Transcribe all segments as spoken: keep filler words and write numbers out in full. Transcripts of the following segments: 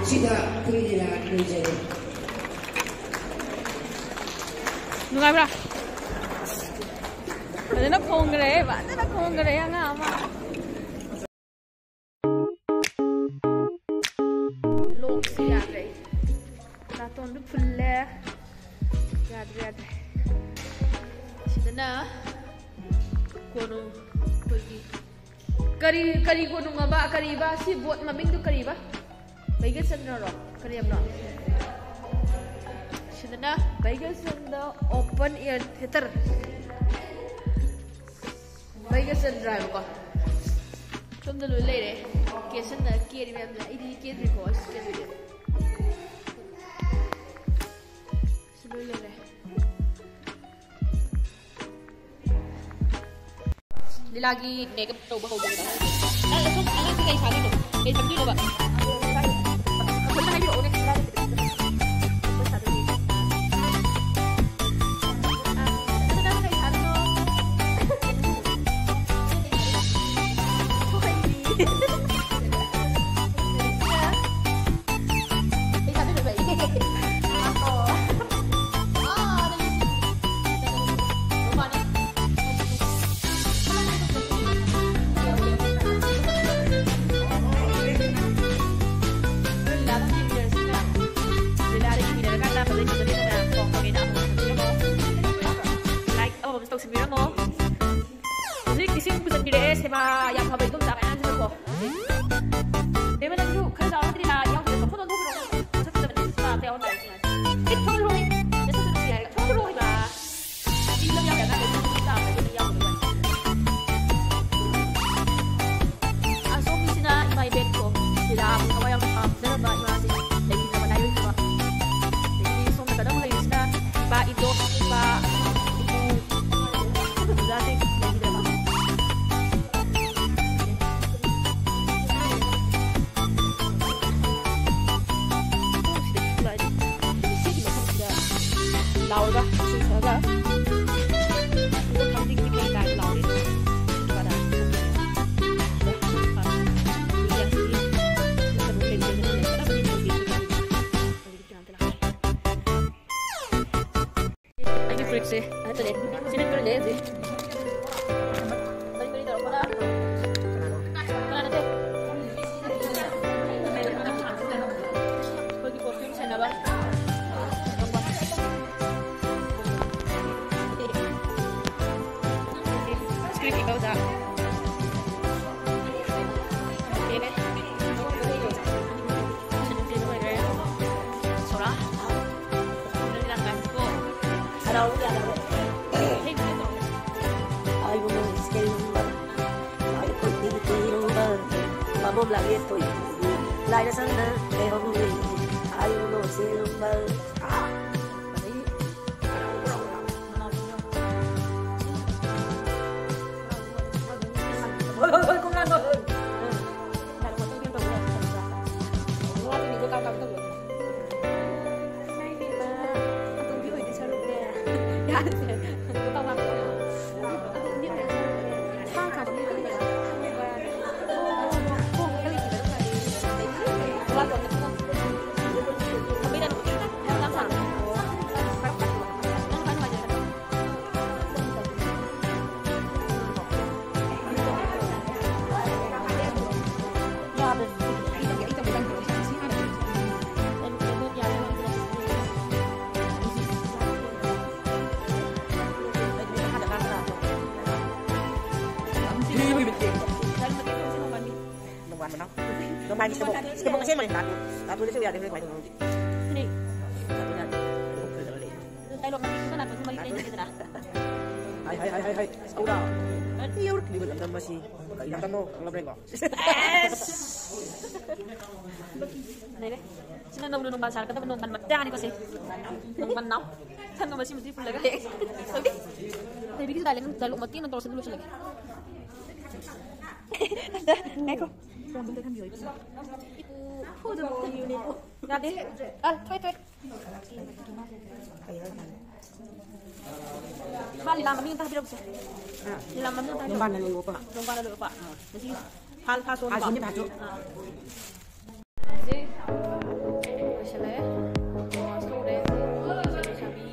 ꯁꯤꯗ ꯑꯩꯈꯣꯏꯒꯤ ꯂꯤꯂꯥ ꯂꯣꯏꯖꯔꯦ꯫ ꯅꯨꯡꯉꯥꯏꯕ꯭ꯔꯥ? ꯐꯖꯅ ꯈꯣꯡꯈ꯭ꯔꯦ, ꯐꯖꯅ ꯈꯣꯡꯈ꯭ꯔꯦ ꯑꯉꯥꯡ ꯑꯃ꯫ ꯂꯣꯛꯁꯤ ꯌꯥꯗ꯭ꯔꯦ꯫ ꯅꯥꯇꯣꯟꯗꯨ ꯐꯨꯜꯂꯦ꯫ ꯌꯥꯗ꯭ꯔꯦ, ꯌꯥꯗ꯭ꯔꯦ꯫ ꯁꯤꯗꯅ ꯀꯣꯅꯨ ꯑꯩꯈꯣꯏꯒꯤ ꯀꯔꯤ, ꯀꯔꯤ ꯀꯣꯅꯨꯡ ꯑꯕ? ꯀꯔꯤꯕ? ꯁꯤ ꯕꯣꯠ ꯃꯃꯤꯡꯗꯨ ꯀꯔꯤꯕ? ꯚꯩꯒꯆꯟꯗ꯭ꯔꯔꯣ? ꯀꯔꯤ ꯍꯥꯏꯕꯅꯣ? ꯁꯤꯗꯅ Bhagyachandra open air theater꯫ Bhagyachandra ꯍꯥꯏꯕꯀꯣ꯫ ꯁꯣꯝꯗ ꯂꯣꯏ ꯂꯩꯔꯦ꯫ ꯀꯦꯁꯟꯅ ꯀꯦꯔꯤ ꯃꯌꯥꯝꯁꯦ꯫ ꯑꯩꯗꯤ ꯀꯦꯗ꯭ꯔꯤꯀꯣ, ꯑꯩꯁꯨ ꯀꯦꯗ꯭ꯔꯤ꯫ ꯁꯤ ꯂꯣꯏ ꯂꯩꯔꯦ꯫ ꯂꯤꯂꯥꯒꯤ makeup ꯇꯧꯕ ꯍꯧꯗꯣꯏꯅꯦ꯫ ꯅꯪ ꯑꯁꯨꯝ ꯑꯉꯥꯡꯁꯦ ꯀꯩ ꯁꯥꯗꯣꯏꯅꯣ? ꯀꯩ ꯁꯥꯕꯤꯗꯣꯏꯅꯣꯕ? ꯑꯩꯈꯣꯏꯗ ꯍꯥꯏꯕꯤꯔꯛꯑꯣꯅꯦ, ꯂꯤꯂꯥꯒꯤ makeup ꯁꯥꯗꯣꯏꯅꯦ꯫ ꯑꯗꯨ ꯅꯪ ꯀꯩ ꯁꯥꯗꯣꯏꯅꯣ? Like ꯑꯃꯃꯝꯁꯨ ꯇꯧꯁꯤꯟꯕꯤꯔꯝꯃꯣ꯫ ꯍꯧꯖꯤꯛ ꯏꯁꯤꯡ ꯄꯨꯁꯟꯕꯤꯔꯛꯑꯦ, ꯁꯦꯕꯥ ꯌꯥꯝ ꯐꯕ ꯏꯗꯣꯝꯆꯥ ꯃꯌꯥꯝꯁꯤꯅꯀꯣ꯫ ꯕꯦꯝꯃ, ꯅꯪꯁꯨ ꯈꯔ ꯆꯥꯎꯔꯒꯗꯤ ꯂꯥꯛꯑ ꯌꯥꯎꯗ꯭ꯔꯦ, ꯆꯐꯨꯗꯣ ꯍꯨꯟꯗꯣꯛꯈ꯭ꯔꯣ꯫ ꯃꯁꯛ ꯐꯖꯕꯅꯦ, ꯁꯦꯕꯥ ꯑꯝꯇ ꯌꯥꯎꯍꯟꯕ ꯍꯥꯏꯁꯦ꯫ ꯑꯦ, ꯊꯣꯛꯂꯛꯑꯣ, ꯊꯣꯛꯂꯛꯑꯣ ꯍꯥꯏꯕ꯫ ꯏꯁꯤꯡꯗꯣ ꯌꯥꯝ ꯌꯥꯝꯅ ꯂꯩꯕ ꯆꯥꯕ ꯑꯗꯨꯗꯤ ꯌꯥꯎꯗꯕ꯫ ꯑꯁꯣꯝꯒꯤꯁꯤꯅ ꯏꯃꯥ ꯏꯕꯦꯟꯀꯣ, ꯁꯤꯗ ꯊꯋꯥꯏ ꯌꯥꯝꯅ ꯄꯥꯝꯖꯔꯕ ꯏꯃꯥꯁꯦ ꯂꯩꯈꯤꯗ꯭ꯔꯕ ꯂꯥꯏꯑꯣꯏꯈ꯭ꯔꯕ꯫ ꯑꯗꯒꯤꯗꯤ ꯁꯣꯝꯗ ꯀꯗꯪ ꯂꯩꯔꯤꯁꯤꯅ ꯏꯄꯥ ꯏꯗꯣꯝ, ꯏꯄꯥ ꯏꯄꯨ, ꯑꯣꯖꯥꯁꯤꯡ ꯂꯩꯈꯤꯗ꯭ꯔꯕ꯫ ꯁꯤꯒꯤ ꯃꯐꯝꯁꯤꯗ ꯂꯥꯎꯔꯒ ꯏꯁꯤꯡ ꯁꯛꯑꯒ ꯑꯗꯨꯒ ꯊꯥꯡꯖꯤꯡ ꯄꯤꯛꯈ꯭ꯔꯦ ꯀꯥꯏꯅ ꯂꯥꯎꯔꯦ꯫ ꯑꯗꯨꯒ ꯁꯦ, ꯅꯠꯇ꯭ꯔꯦ꯫ ꯁꯤ ꯅꯠꯇ꯭ꯔꯅꯦ ꯍꯧꯖꯤꯛ꯫ ꯀꯔꯤ ꯀꯔꯤ ꯇꯧꯔꯛꯄꯅꯣ? ꯀꯅꯥꯅꯣ? ꯑꯩꯈꯣꯏꯒꯤ costume ꯁꯦꯟꯅꯕ꯫ Script ꯏꯕ ꯑꯣꯖꯥ꯫ ꯁꯦ, ꯂꯣꯏꯔꯦ꯫ ꯁꯣꯔꯥ꯫ ꯍꯔꯥꯎ ꯌꯥꯗꯕ꯫ ꯍꯦ, ꯍꯦ, ꯇꯧꯔꯣ꯫ ꯑꯩꯕꯨ ꯅꯨꯡꯁꯤꯔꯨꯝꯕ, ꯑꯩꯈꯣꯏꯗꯤ ꯀꯨꯏꯔꯨꯝꯕ, ꯃꯕꯣꯛ ꯂꯥꯛꯑꯦ ꯇꯣꯏ, ꯂꯥꯏꯔ ꯁꯪꯗ ꯂꯩꯍꯧꯔꯦ, ꯑꯩꯕꯨ ꯅꯨꯡꯁꯤꯔꯨꯝꯕ꯫ ꯑꯥ! ꯑꯗꯩ ꯍꯣꯏ, ꯍꯣꯏ, ꯍꯣꯏ, ꯀꯣꯛ ꯉꯥꯡꯕ, ꯍꯣꯏ꯫ ꯎꯝ꯫ ꯉꯥꯏꯈꯣ, ꯇꯨꯝꯒꯦ ꯇꯧꯕ ꯌꯥꯗꯦ, ꯇꯧꯕ ꯌꯥꯗꯦ꯫ ꯉꯥ ꯇꯨꯝꯕꯤꯗꯣ ꯀꯥꯡ ꯀꯥꯡ ꯇꯧꯕ ꯌꯥꯗꯦ꯫ ꯏꯃꯥ ꯏꯕꯦꯝꯃ, ꯑꯇꯣꯝꯕꯤ ꯑꯣꯏꯗꯣꯏ ꯁꯔꯨꯛꯅꯦ꯫ ꯌꯥꯔꯦꯁꯦ꯫ ꯂꯨꯄꯥ ꯃꯉꯥ ꯄꯤꯔꯛꯑꯣ꯫ ꯑꯇꯣꯝꯕꯤ ꯑꯣꯏꯗꯣꯏ ꯁꯔꯨꯛꯅꯦ꯫ ꯁꯥ ꯊꯣꯡꯕ ꯂꯩꯇꯦ꯫ ꯊꯣꯡꯕ ꯂꯩꯇꯦ꯫ ꯊꯝꯕꯤꯔꯅꯨ꯫ ꯌꯥꯝ ꯁꯥꯡꯅ꯫ ꯅꯪ ꯈ꯭ꯋꯥꯏ ꯅꯨꯡꯉꯥꯏꯖꯔꯦ꯫ ꯅꯣꯡꯃꯥꯟꯕꯅ꯫ ꯅꯣꯡꯃꯥꯟꯕꯤ ꯁꯤꯗꯕꯨ, ꯁꯤꯗꯕꯨ ꯑꯁꯦꯡꯕꯅꯤ, ꯅꯥꯇꯨ, ꯅꯥꯇꯨꯗꯤ ꯁꯤꯕ ꯌꯥꯗꯦ, ꯍꯣꯔꯦꯟ ꯀꯃꯥꯏꯅ ꯇꯧꯕꯅꯣ ꯈꯪꯗꯦ꯫ ꯁꯤꯅꯤ꯫ ꯅꯥꯇꯨ ꯌꯥꯗꯦ꯫ ꯗꯥꯏꯂꯣꯒ ꯃꯇꯦꯛ ꯑꯃ ꯅꯥꯇꯣꯟꯁꯨ ꯃꯔꯤ ꯂꯩꯅꯗꯦꯗꯅ꯫ ꯍꯥꯏ, ꯍꯥꯏ, ꯍꯥꯏ, ꯍꯥꯏ, ꯍꯥꯏ꯫ ꯑꯧꯔꯥ꯫ ꯌꯧꯔꯛꯂꯤꯕ ꯂꯝꯗꯝ ꯑꯁꯤ ꯀꯔꯤ ꯂꯝꯗꯝꯅꯣ ꯈꯪꯂꯕ꯭ꯔꯥ ꯌꯦꯡꯉꯣ꯫ ꯑꯦꯁ! ꯂꯩꯔꯦ꯫ ꯁꯤꯅ ꯅꯧꯅ ꯅꯣꯡꯕꯥꯜ ꯁꯥꯔꯛꯀꯗꯕ ꯅꯣꯡꯕꯥꯜ ꯃꯆꯥꯅꯤꯀꯣ ꯁꯦ꯫ ꯅꯣꯡꯕꯥꯜ ꯅꯥꯎ꯫ ꯁꯪꯒꯣꯝ ꯑꯁꯤꯃꯗꯤ ꯐꯨꯜꯂꯒ ꯍꯦꯛ꯫ ꯂꯩꯕꯤꯒꯤꯁꯨ ꯗꯥꯏꯂꯣꯒ, ꯗꯥꯏꯂꯣꯒ ꯃꯇꯦꯛ ꯑꯃ ꯇꯧꯔꯁꯤ ꯑꯗꯨ ꯂꯣꯏꯁꯤꯜꯂꯒꯦ꯫ ꯉꯥꯏꯈꯣ꯫ ꯌꯥꯗꯦ꯫ ꯑ, ꯊꯣꯛꯑꯦ, ꯊꯣꯛꯑꯦ꯫ ꯃꯥ ꯂꯤꯂꯥ ꯃꯃꯤꯡ ꯑꯝꯇ ꯍꯥꯏꯕꯤꯔꯛꯎꯁꯦ꯫ ꯂꯤꯂꯥ ꯃꯃꯤꯡ ꯑꯝꯇ ꯍꯥꯏꯕꯤꯔꯛꯎ꯫ ꯅꯣꯡꯕꯥꯟꯅ ꯂꯣꯏꯌꯣꯄ꯫ ꯅꯣꯡꯕꯥꯟꯅ ꯂꯣꯏꯌꯣꯄ꯫ ꯉꯁꯤ ꯐꯥꯜ ꯐꯥꯁꯣꯟ ꯐꯥꯁꯣꯟꯅꯤ, ꯐꯥꯁꯣꯟ꯫ ꯑꯥ꯫ ꯍꯧꯖꯤꯛ ꯂꯣꯏꯁꯤꯜꯂꯦ꯫ ꯂꯣꯏꯁꯤꯜꯂꯦ꯫ ꯂꯩꯁꯥꯕꯤ꯫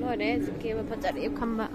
ꯂꯣꯏꯔꯦ꯫ ꯍꯧꯖꯤꯛꯀꯤ ꯑꯃ ꯐꯖꯔꯦ ꯈꯝꯕ꯫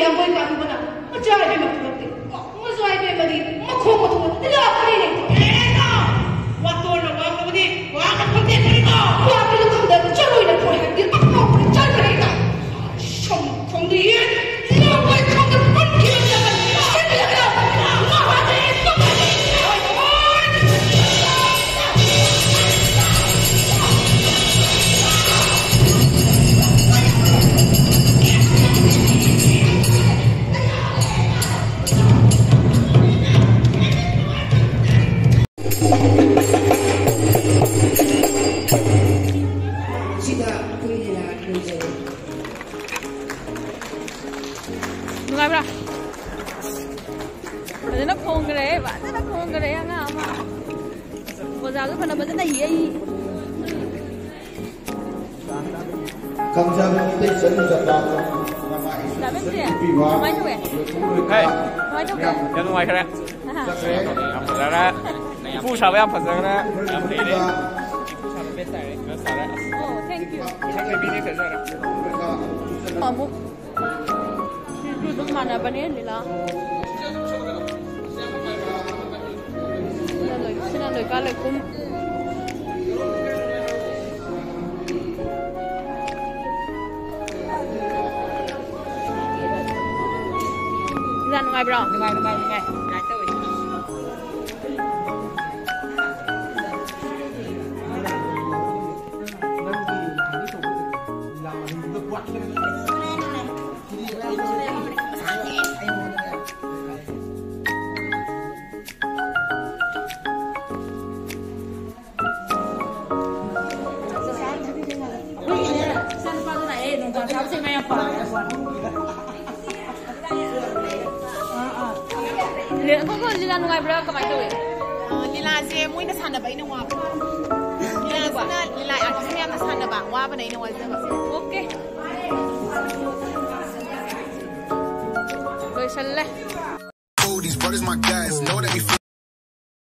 ꯌꯥꯝꯕꯣꯏ ꯀꯥꯡꯕꯨꯅ ꯃꯆꯥ ꯏꯕꯦꯝꯃ ꯄꯨꯔꯛꯇꯦ꯫ ꯃꯆꯥ ꯏꯕꯦꯝꯃꯗꯤ ꯃꯈꯣꯡ ꯃꯊꯨꯝ ꯂꯥꯛꯄꯅꯤꯅꯦ꯫ ꯋꯥꯇꯣꯟꯅ ꯋꯥꯡꯂꯕꯗꯤ ꯋꯥꯡꯅ ꯐꯝꯗꯦꯛꯄꯅꯤꯀꯣ꯫ ꯋꯥꯡꯕꯗꯨ ꯈꯪꯗ ꯆꯔꯣꯏꯅ ꯐꯣꯏ ꯍꯥꯏꯕꯗꯤ ꯑꯐꯥꯎꯕ ꯆꯥꯗ꯭ꯔꯦꯗ꯫ ꯁꯝ ꯈꯣꯡꯗ ꯌꯦꯟ, ꯂꯧ ꯈꯣꯡꯗ ꯄꯨꯟꯈꯤꯕ ꯖꯒꯟ ꯁꯤꯠꯂꯒ ꯃꯍꯥꯗꯦ ꯇꯨꯝꯃꯗꯤ꯫ ꯁꯤꯗ ꯑꯩꯈꯣꯏ ꯂꯤꯂꯥ ꯂꯣꯏꯖꯔꯦ꯫ ꯅꯨꯡꯉꯥꯏꯕ꯭ꯔꯥ? ꯐꯖꯅ ꯈꯣꯡꯈ꯭ꯔꯦ, ꯐꯖꯅ ꯈꯣꯡꯈ꯭ꯔꯦ ꯑꯉꯥꯡ ꯑꯃ꯫ ꯑꯣꯖꯥꯁꯨ ꯐꯅ ꯐꯖꯅ ꯌꯩ꯫ ꯀꯝꯖꯥꯕ ꯃꯤꯇꯩ ꯆꯠꯅ ꯆꯠꯄ ꯅꯃꯥ ꯏꯁꯨ ꯆꯥꯃꯤꯟꯁꯦ ꯄꯤꯕ ꯀꯃꯥꯏꯅ ꯇꯧꯋꯦ? ꯂꯣꯏꯊꯨꯡ ꯂꯣꯏ ꯍꯥꯏ꯫ ꯀꯃꯥꯏꯅ ꯇꯧꯒꯦ? ꯌꯥꯝ ꯅꯨꯡꯉꯥꯏꯈ꯭ꯔꯦ꯫ ꯑꯍꯥ꯫ ꯌꯥꯝ ꯐꯖꯔꯦ꯫ ꯏꯐꯨ ꯁꯥꯕ ꯌꯥꯝ ꯐꯖꯈ꯭ꯔꯦ꯫ ꯌꯥꯝ ꯐꯩꯔꯦ꯫ ꯏꯐꯨ ꯁꯥꯕ best ꯇꯥꯔꯦ꯫ Best ꯇꯥꯔꯦ꯫ ꯑꯣ, thank you꯫ ꯄꯩꯁꯥ ꯈꯔ ꯄꯤꯅꯦ ꯐꯖꯔꯦ꯫ ꯑꯃꯨꯛ ꯁꯤꯁꯨ ꯑꯗꯨꯝ ꯃꯥꯟꯅꯕꯅꯦ ꯂꯤꯂꯥ꯫ ꯁꯤꯅ ꯂꯣꯏ-, ꯁꯤꯅ ꯂꯣꯏꯄꯥ ꯂꯣꯏꯀꯨꯝ꯫ ꯂꯤꯂꯥ ꯅꯨꯡꯉꯥꯏꯕ꯭ꯔꯣ? ꯅꯨꯡꯉꯥꯏ, ꯅꯨꯡꯉꯥꯏ, ꯅꯨꯡꯉꯥꯏ꯫ ꯅꯨꯡꯉꯥꯏ ꯇꯧꯋꯤ꯫ ꯑꯩꯈꯣꯏꯒꯤꯅꯦ, ꯏꯆꯥꯅꯨꯄꯥꯗꯨꯅ ꯑꯩ ꯅꯣꯡꯖꯥ ꯆꯥꯕꯁꯦ ꯃꯌꯥꯝ ꯄꯥꯝꯃꯦ꯫ ꯑꯥ, ꯑꯥ꯫ ꯂꯤ-, ꯑꯩꯈꯣꯏ ꯂꯤꯂꯥ ꯅꯨꯡꯉꯥꯏꯕ꯭ꯔꯥ? ꯀꯃꯥꯏꯅ ꯇꯧꯋꯤ? ꯑ, ꯂꯤꯂꯥꯁꯦ ꯃꯣꯏꯅ ꯁꯥꯟꯅꯕ ꯑꯩꯅ ꯋꯥꯕ꯫ ꯂꯤꯂꯥꯁꯤꯅ ꯂꯤꯂꯥ artist ꯃꯌꯥꯝꯅ ꯁꯥꯟꯅꯕ, ꯋꯥꯕꯅ ꯑꯩꯅ ꯋꯥꯖꯕ꯫ Okay꯫ ꯂꯣꯏꯁꯜꯂꯦ꯫ Oh, these brothers my guys, know that we